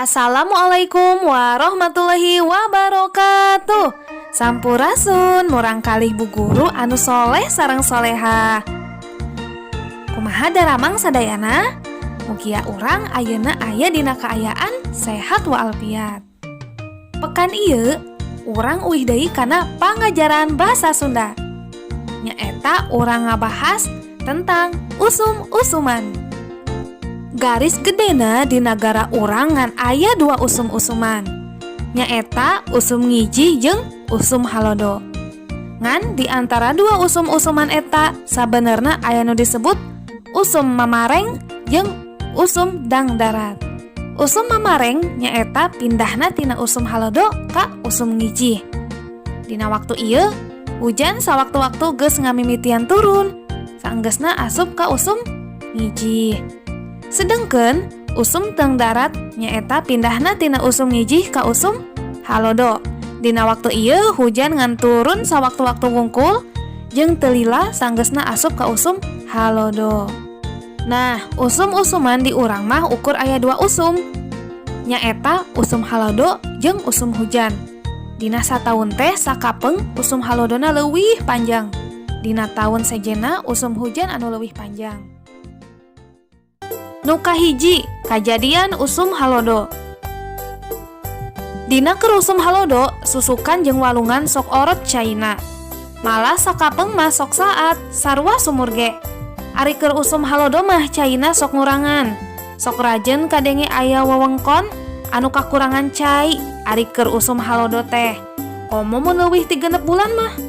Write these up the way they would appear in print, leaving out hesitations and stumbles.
Assalamualaikum warahmatullahi wabarakatuh. Sampurasun murangkalih bu guru anu soleh sareng soleha. Kumaha daramang sadayana? Mugia urang ayeuna aya dina kaayaan sehat walafiat. Pekan ieu urang uih deui kana pangajaran bahasa Sunda. Nyaeta urang ngabahas tentang usum-usuman. Garis gedena di nagara urang ngan aya dua usum-usuman. Nyaeta usum ngijih jeung usum halodo. Ngan di antara dua usum-usuman eta sabenerna aya nu disebut usum mamareng jeung usum dangdarat. Usum mamareng nyaeta pindahna tina usum halodo ka usum ngijih. Dina waktu ieu hujan sawaktu-waktu geus ngamimitian turun, saenggeusna asup ka usum ngijih. Sedengkeun usum dangdarat nyaeta pindahna tina usum ngijih ka usum halodo. Dina waktu ieu hujan ngan turun sawaktu-waktu wungkul jeung teu lila sanggeusna asup ka usum halodo. Nah, usum-usuman di urang mah ukur aya dua usum. Nyaeta usum halodo jeung usum hujan. Dina sataun teh sakapeng usum halodona leuwih panjang. Dina taun sejenna usum hujan anu leuwih panjang. Nu kahiji, kajadian usum halodo. Dina keur usum halodo, susukan jeung walungan sok orot caina. Malah sakapeng mah sok saat sarua sumur ge. Ari keur usum halodo mah caina sok ngurangan. Sok rajen kadenge aya wewengkon anu kakurangan cai ari keur usum halodo teh. Komo mun leuwih ti 6 bulan mah.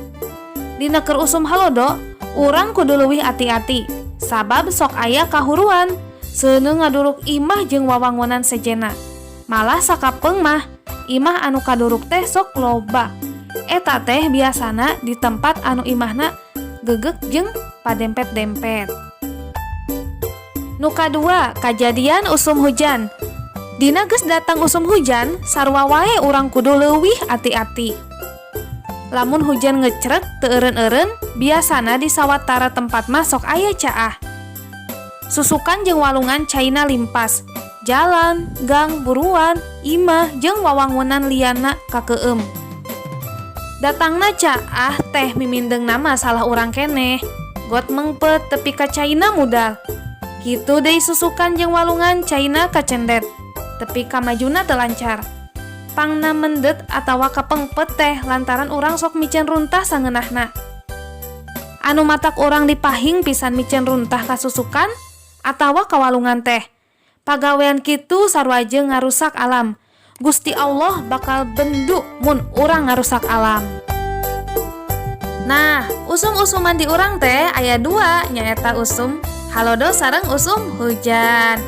Dina keur usum halodo, urang kudu leuwih ati-ati sabab sok aya kahuruan seuneu ngaduruk imah jeung wawangunan sejenna. Malah sakapeng mah imah anu kaduruk teh sok loba. Eta teh biasana di tempat anu imahna gegek jeung padempet-dempet. Nu kadua, kajadian usum hujan. Dina geus datang usum hujan, sarua wae urang kudu leuwih ati-ati. Lamun hujan ngecrek teu eureun-eureun, biasana di sawatara tempat mah sok aya caah. Susukan jeung walungan caina limpas. Jalan, gang, buruan, imah jeung wawangunan lianna kakeueum. Datangna caah teh mimindengna mah salah urang keneh. Got mengpet tepi ka caina mudal. Kitu deui susukan jeung walungan caina kacendet. Tepi ka majuna teu lancar. Pangna mendet atawa kapengpet teh lantaran urang sok miceun runtah sangeunahna. Anu matak urang dipahing pisan miceun runtah ka susukan atawa ka walungan teh. Pagawean kitu sarua jeung ngarusak alam. Gusti Allah bakal bendu mun urang ngarusak alam. Nah, usum-usuman di urang teh aya dua, nyaeta usum halodo sareng usum hujan.